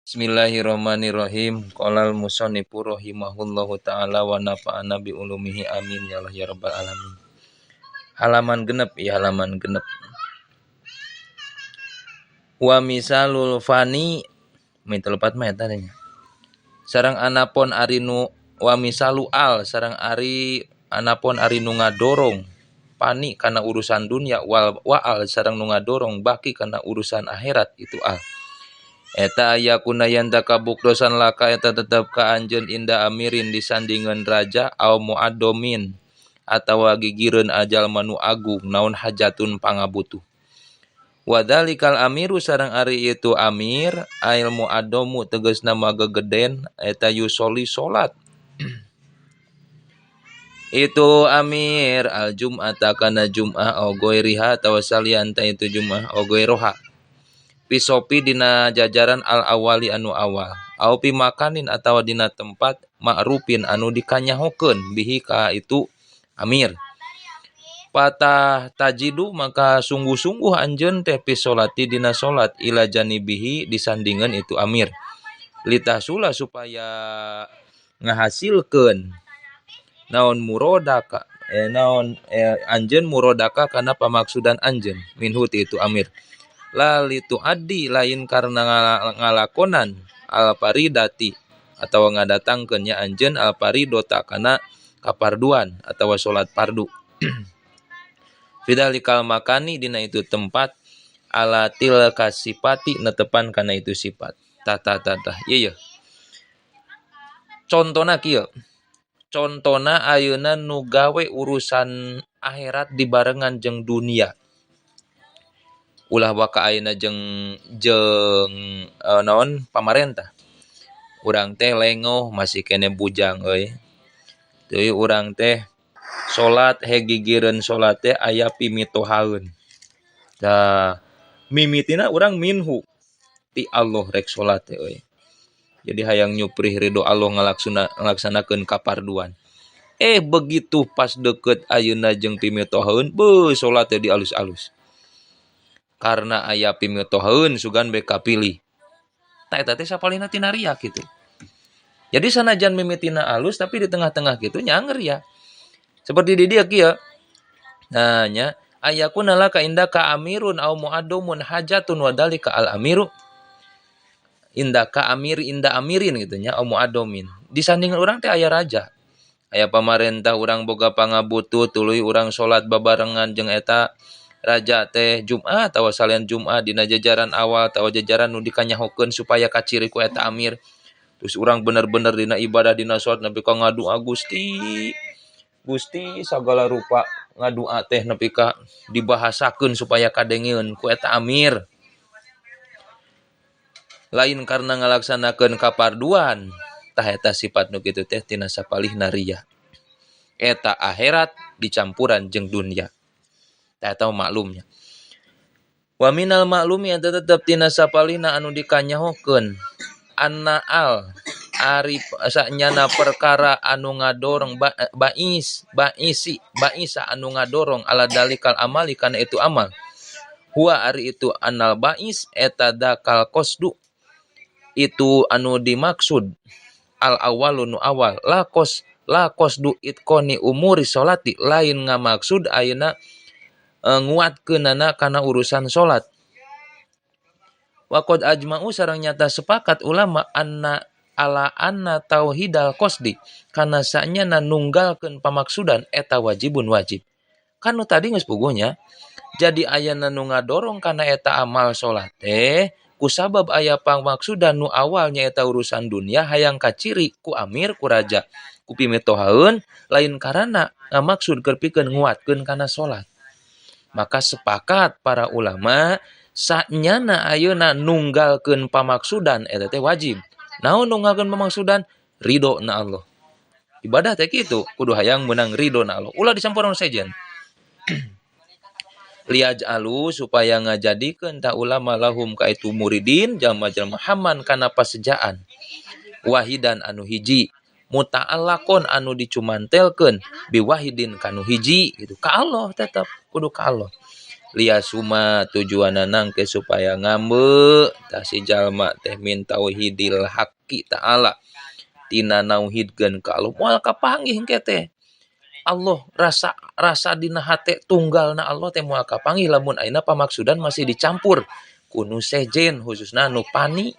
Bismillahirrahmanirrahim. Qala al-musannifu rahimahullahu taala wa nafa'ana bi ulumihi amin ya Allah ya rabbal alamin. Halaman genep ya, halaman genep. Wa misalul fani minta lepat mah eta nya. Sareng anapon ari nu wa misalu al sareng ari anapon ari nu ngadorong pani kana urusan dunia wal wa al sareng nu ngadorong baki kana urusan akhirat itu al. Eta aya kuna yanta kabuktosan laka eta tetep ka anjeun inda amirin disandingan raja au muaddomin atawa gigireun ajal manu agung naon hajatun pangabutuh. Wadzalikal amiru sareng ari itu amir ail muaddomu tegasna magegeden eta yusoli salat. Itu amir al jum'ata kana jum'ah au ghairiha atawa salian ta itu jum'ah au ghairoha. Pisopi dina jajaran al awali anu awal au pi makanin atawa dina tempat ma'rufin anu dikanyahokeun bihi ka itu amir. Patah tajidu maka sungguh-sungguh anjeun teh pi salati dina salat ila janibihi disandingan itu amir. Litahsula supaya ngahasilkeun naon murodaka naon anjeun murodaka kana pamaksudan anjeun minhu ti itu amir. Lalitu adi lain karena ngalakonan al faridati atau ngadatangkeun nya anjeun al faridota kana kaparduan atawa salat fardu. Fidzalikal makani dina itu tempat ala tilka sifati netepan kana itu sifat. Tah tah tah tah. Ieu ye. Contona kieu. Contona ayeuna nu gawe urusan akhirat dibarengan jeung dunia. Ulah waka ayeuna jeung jeung naon pamarentah. Urang teh lengoh masih kene bujang euy. Teuy urang teh salat hegigireun salat teh aya pimitohaeun. Tah mimitina urang minhu ti Allah rek salat teh euy. Jadi hayang nyuprih ridho Allah ngalaksanakeun kaparduan. Begitu pas deket ayeuna jeung pimitohaeun beuh salat teh dialus-alus. Karena aya pimitohaeun sugan be kapilih. Tah eta teh sapalihna tina ria kitu. Jadi sanajan mimitina alus tapi di tengah-tengah kitu nyanger ya. Seperti di dia kieu. Nah nya ayakuna laka indaka amirun au muaddumun hajatun wa dalika al amiru. Indaka amir inda amirin gitu nya au muaddumin. Disandingan urang teh aya raja. Aya pamarentah urang boga pangabutuh tuluy urang salat babarengan jeung eta raja teh Jumat atawa salian Jumat dina jajaran awal atawa jajaran nu dikanyahokeun supaya kaciri ku eta amir. Terus urang bener-bener dina ibadah dina salat nepi ka ngadua Gusti. Gusti sagala rupa ngadua teh nepi ka dibahasakeun supaya kadengeun ku eta amir. Lain karena ngalaksanakeun kaparduan, tah eta sifat nu kitu teh tina sapalihna ria. Eta akhirat dicampuran jeung dunia. Tah eta maklumnya. Wa minal maklumi eta tetep tina sapalihna anu dikanyahokeun anna al ari sanyana perkara anu ngadorong bais baisi baisa anu ngadorong ala dalikal amali kana itu amal. Huwa ari itu anal bais eta dakal qasdu itu anu dimaksud al awalu nu awal la qas la qasdu itqoni umuri salati lain ngamaksud ayeuna nguatkeunana kana urusan salat. Wa qad ajma'u sareng nyata sepakat ulama anna ala anna tauhidal qasdi kana sanyana nunggalkeun pamaksudan eta wajibun wajib. Kan nu tadi geus puguhnya. Jadi ayana nu ngadorong kana eta amal salat teh kusabab aya pamaksudan nu awalnya eta urusan dunia hayang kaciri ku amir ku raja ku pimitohaeun lain karana ngamaksud keur pikeun nguatkeun kana salat. Maka sepakat para ulama sanyana ayeuna nunggalkeun pamaksudan eta teh wajib. Naon nunggalkeun pamaksudan? Ridho na Allah. Ibadah teh kitu, kudu hayang meunang ridho na Allah. Ulah disampuran sejen. Liaj'alu supaya ngajadikeun ta ulama lahum ka itu muridin jalma-jalma haman kana pasejaan. Wahidan anu hiji, muta'allaqon anu dicumantelkeun biwahidin kanu hiji gitu. Ka Allah tetep kudu ka Allah. Liasuma tujuanna nangke supaya ngambeu tah si jalma teh min tauhidil haqqi ta'ala tina nauhidkeun ka Allah moal kapanggih engke teh. Allah rasa rasa dina hate tunggalna Allah teh moal kapanggih lamun ayeuna pamaksudan masih dicampur ku nu sejen khususna nu pani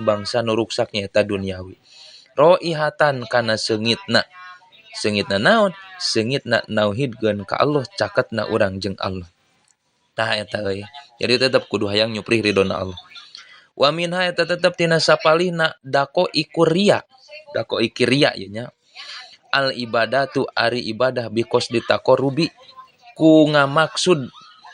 bangsa nu ruksak nyaeta duniawi. Roihatan kana seungitna. Seungitna naon? Seungitna nauhidkeun ka Allah caketna urang jeung Allah. Tah eta euy. Jadi tetep kudu hayang nyuprih ridona Allah. Wa minha eta tetep tina sapalihna dako iku ria. Dako iki ria ieu nya. Al ibadatu ari ibadah bikos ditaqarrubi ku ngamaksud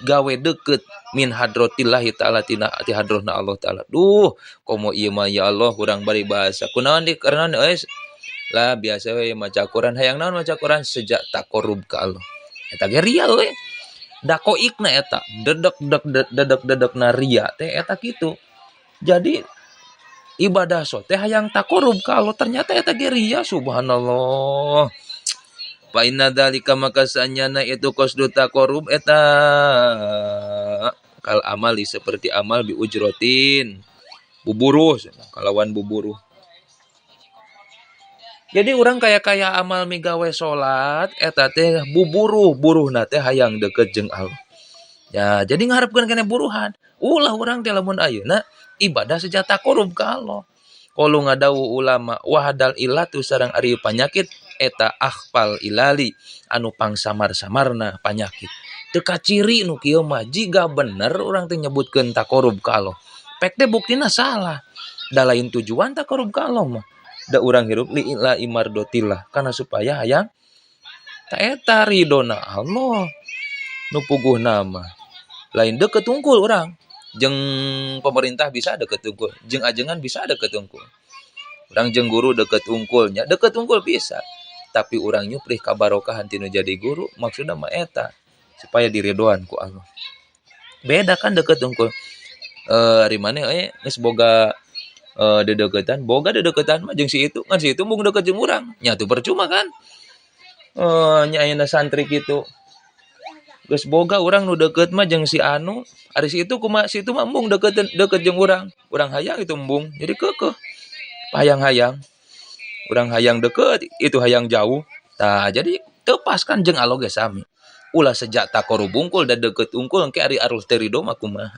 gawe deket min hadratillahi ta'ala tina ti hadrohna Allah ta'ala. Duh, komo ieu mah ya Allah urang bari bahasa. Kunaon di karena euy lah biasa we maca Quran hayang naon maca Quran sejak taqarrub ka Allah. Eta ge ria euy. Dakoikna eta dedek dek dedek dedekna ria teh eta kitu. Jadi ibadah so teh hayang taqarrub ka Allah ternyata eta ge ria subhanallah. Fa inna dzalika maka sanyana itu qasdu taqarrub eta kal amali seperti amal bi ujrotin buburuh kalawan buburuh. Jadi urang kaya-kaya amal migawe salat eta teh buburuh buruhna teh hayang deket jeung Allah. Ya, jadi ngaharepkeun keneh buruhan. Ulah urang teh lamun ayeuna ibadah seja taqarrub ka Allah. Qalu ngadawuh ulama wahadal ilatu sareng ari panyakit eta akhfal ilali anu pangsamar-samarna panyakit. Teu kaciri nu kieu mah jiga bener urang teh nyebutkeun taqarrub ka Allah. Pek teh buktina salah. Da lain tujuan taqarrub ka Allah mah. Da urang hirup li ila imardotillah karena supaya hayang ta eta ridona Allah nu puguhna mah. Lain deket tungkul urang. Jeung pemerintah bisa deket tungkul, jeung ajengan bisa deket tungkul. Urang jeung guru deket tungkulnya, deket tungkul bisa. Tapi urang nyuprih kabarokahan tinu jadi guru maksudna mah eta supaya diridoan ku Allah. Beda kan deket tungkul. Ari maneh euy geus boga dedeketan, boga dedeketan mah jeung si itu, ngan si itu mung deket jeung urang. Nya tuh percuma kan? Nya ayeuna santri kitu. Geus boga urang nu deket mah jeung si anu, ari si itu kumaha si itu mah embung deket deket jeung urang. Urang hayang itu embung, jadi keukeuh. Hayang-hayang. Urang hayang deket, itu hayang jauh. Tah jadi teu pas kan jeung Allah ge sami. Ulah sejak taqarrub bungkul da deket unggul engke ari arus teu ridho mah kumaha.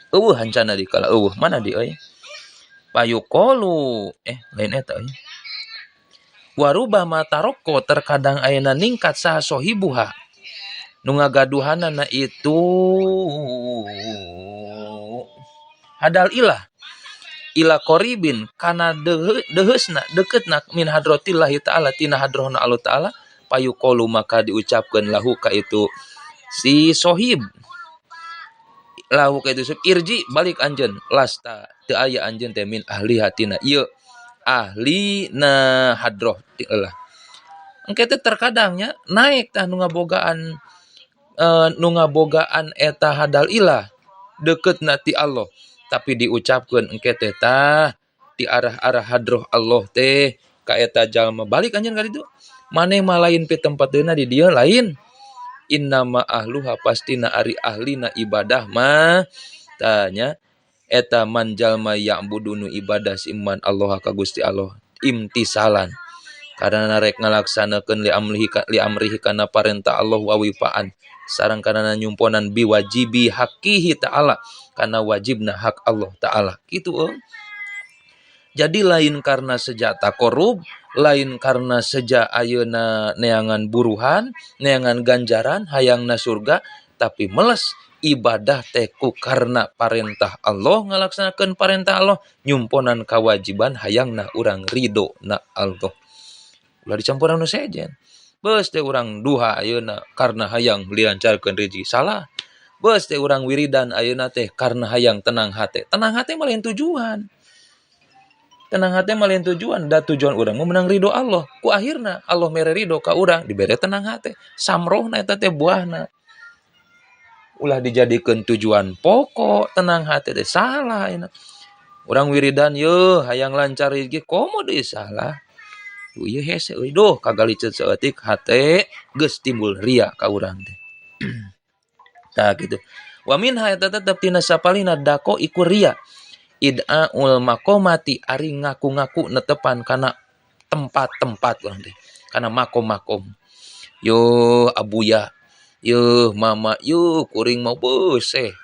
Eueuh hancana di kala eueuh mana di euy. Payuqalu lain eta euy. Warubama taroko terkadang ayeuna ningkat saha sohibuha. Nu ngagaduhanana itu hadal ilah ila qaribin kana deheusna deketna min hadratillahi ta'ala tina hadrohna Allah ta'ala payuqalu maka diucapkeun lahu ka itu si sohib lahu ka itu irji balik anjeun lasta teu aya anjeun teh min ahli hatina ieu ahli na hadroh lah. Engke teh terkadangnya naik tah nu ngabogaan eta hadal ilah deketna ti Allah tapi diucapkeun engke teh tah di arah-arah hadroh Allah teh ka eta jalma balik anjeun ka ditu maneh mah lain pi tempateuna di dieu lain innama ahluha pastina ari ahlina ibadah mah tanya eta man jalma ya'budunu ibadah si iman Allah ka Gusti Allah imtisalan karena rek ngalaksanakeun li amrihi kana parentah Allah wa wifaan sareng kana nyumponan biwajibi haqihi ta'ala kana wajibna hak Allah ta'ala kitu euy. Jadi lain karena sejak taqarrub, lain karena sejak ayeuna neangan buruhan, neangan ganjaran hayangna surga, tapi meles ibadah teh ku karena parentah Allah ngalaksanakeun parentah Allah nyumponan kewajiban hayangna urang ridho na Allah. Ulah dicampur anu sejen. Beus teh urang duha ayeuna karena hayang dilancarkeun rezeki. Salah. Beus teh urang wiridan ayeuna teh karena hayang tenang hate. Tenang hate mah lain tujuan. Tenang hate mah lain tujuan, da tujuan urang mah menang ridho Allah. Ku akhirna Allah mere ridho ka urang dibere tenang hate. Samrohna eta teh buahna. Ulah dijadikeun tujuan pokok tenang hate teh salah ayeuna. Urang wiridan yeuh hayang lancar rezeki komo deui salah. Ieu hese euy duh kagalicet saeutik hate geus timbul ria ka urang teh. Tah kitu. Wa minha eta tetep tina sapalihna dako iku ria. Id'aul maqamati ari ngaku-ngaku netepan kana tempat-tempat urang teh, kana makom-makom. Yo abuya, yo mama, yo kuring mah beuseh.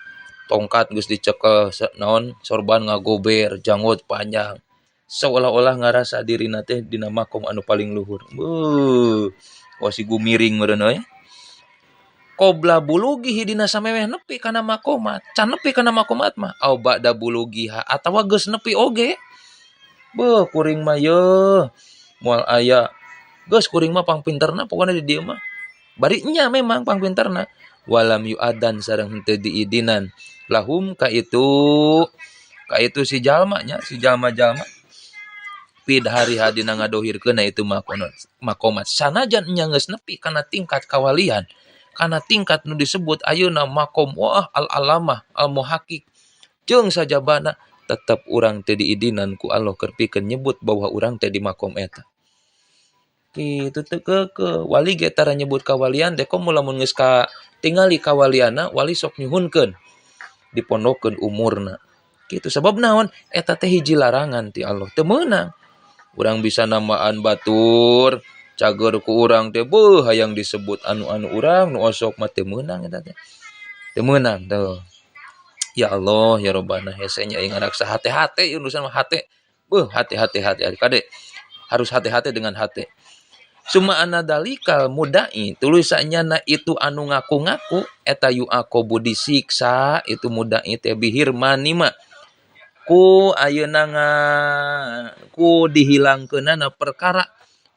Tongkat geus dicekel naon sorban ngagober, janggot panjang. Seolah-olah ngarasa dirina teh dina makom anu paling luhur. Beuh, wasi gumiring meureun euy. Qobla bulugihi dina sameweh nepi kana makomat, can nepi kana makomat mah au ba'da bulugiha atawa geus nepi oge. Beuh kuring mah yeuh moal aya. Geus kuring mah pangpinterna pokona di dieu mah. Bari nya memang pangpinterna walam yu'adan sareng henteu diidinan lahum ka itu si jalma nya, si jalma-jalma pid hari hadina ngadohirkeun itu makomat sanajan nya geus nepi kana tingkat kawalian, kana tingkat nu disebut ayeuna makom wah al-alamah al-muhaqqiq jeung sajabana tetep urang teu diidinan ku Allah keur pikeun nyebut bahwa urang teh di makom eta. Kitu teu keukeuh wali ge tara nyebut kawalian teh komo lamun geus ka tingali kawaliana wali sok nyuhunkeun dipondokeun umurna. Kitu sabab naon eta teh hiji larangan ti Allah teu meunang. Urang bisa namaan batur cager ku urang teh beuh hayang disebut anu-anu urang nu osok mah teu meunang eta teh. Teu meunang tuh. Ya Allah ya Robbana hese nya aing ngaraksa hate-hate ieu urusan mah hate. Beuh hate-hate hate kade. Harus hate-hate dengan hate. Suma ana dalikal mudai tuluy sanyana itu anu ngaku-ngaku eta yu'aqabu disiksa itu mudai teh bihirmanima ku ayeuna ku dihilangkeunana perkara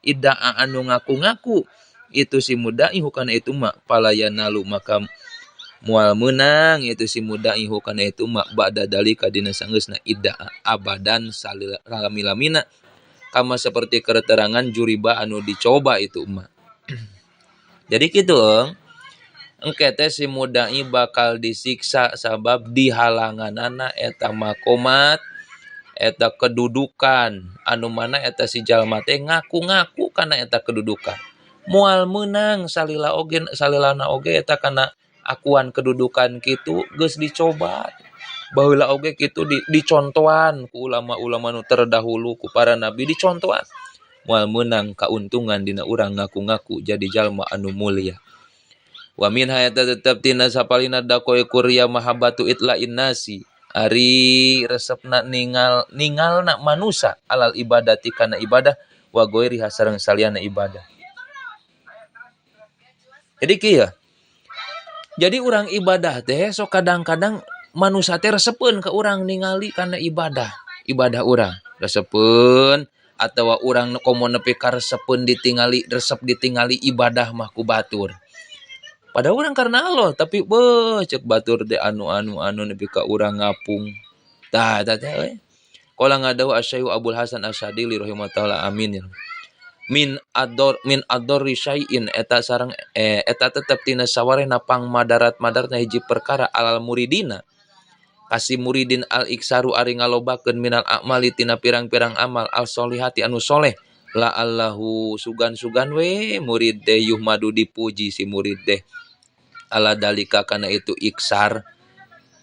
idaa anu ngaku-ngaku itu si mudai hukana itu ma palayanalu maka moal meunang itu si mudai hukana itu ma ba'da dalika dina sanggeusna idaa abadan salami-lamina kama seperti keterangan juriba anu dicoba itu ma. Jadi kitu engke teh si mudai bakal disiksa sabab dihalanganana eta makomat eta kedudukan anu mana eta si jalma teh ngaku-ngaku kana eta kedudukan moal meunang salila oge salilana oge eta kana akuan kedudukan kitu geus dicoba baheula oge kitu dicontohan ku ulama-ulama nu terdahulu ku para nabi dicontohan moal meunang kauntungan dina urang ngaku-ngaku jadi jalma anu mulia. Wa minha eta tetep tina sapalina dakoe kuria mahabbatu itla'in nasi ari resepna ningalna manusa alal ibadati kana ibadah wa ghairiha sareng saliyana ibadah. Jadi kieu. Jadi urang ibadah teh sok kadang-kadang manusa teh resepeun ka urang ningali kana ibadah, ibadah urang resepeun atawa urang komo nepi ka resepeun ditingali, resep ditingali ibadah mah ku batur. Padahal urang karena Allah, tapi beuh cek batur teh anu-anu anu nepi ka urang ngapung. Tah eta teh we. Qala ngadahu Asy-Syaikh Abul Hasan Asy-Syadzili rahimahullah amin ya. Min ador syai'in eta sareng eta tetep tina sawarehna pangmadarat-madaratna hiji perkara alal muridina. Kasi muridin al iksaru ari ngalobakeun minal a'mali tina pirang-pirang amal al solihati anu soleh. La allahu sugan-sugan we murid teh yuhmadu dipuji si murid teh. Ala dalika kana itu iksar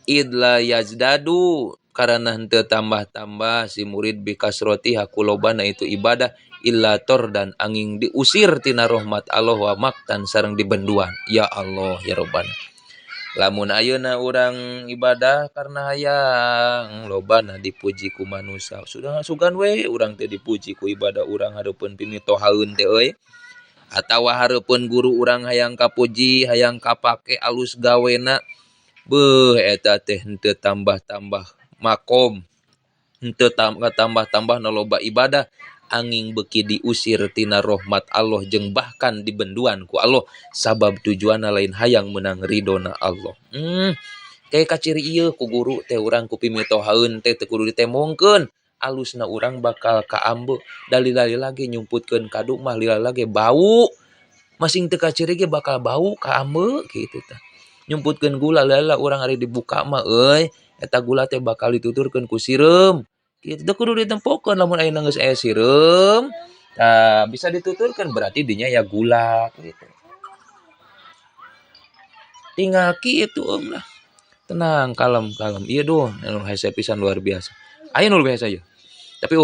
idla yazdadu karena henteu tambah-tambah si murid bikasroti hakulobana itu ibadah illa tor dan angin diusir tina rahmat Allah wa maktan sareng dibenduan. Ya Allah ya Robbana. Lamun ayeuna urang ibadah karena hayang lobana dipuji ku manusa. Sudah sugan we urang teh dipuji ku ibadah urang hareupeun pimitohaeun teh euy. Atawa hareupeun guru urang hayang kapuji, hayang kapake alus gawena. Beuh eta teh henteu tambah-tambah makom. Henteu tambah-tambah loba ibadah angin beuki diusir tina rahmat Allah jeung bahkan dibenduan ku Allah sabab tujuanna lain hayang menang ridona Allah. Kayak kaciri ieu ku guru teh urang ku pimitohaeun teh teu kudu ditemongkeun. Alusna urang bakal kaambe dalil-dalil lagi nyumputkeun kadu mah lila lagi bau. Masing teu kaciri ge bakal bau kaambe kitu tah. Nyumputkeun gula lila urang ari dibuka mah euy eta gula teh bakal dituturkeun ku sireum. Kitu teu kudu ditempokeun lamun ayeuna geus aya sireum tah bisa dituturkeun berarti dinya ya gula gitu. Tinggal kitu eum lah. Tenang, kalem, kalem. Ieu duh, anu hese pisan luar biasa. Aya nu lebih hese ieu. Tapi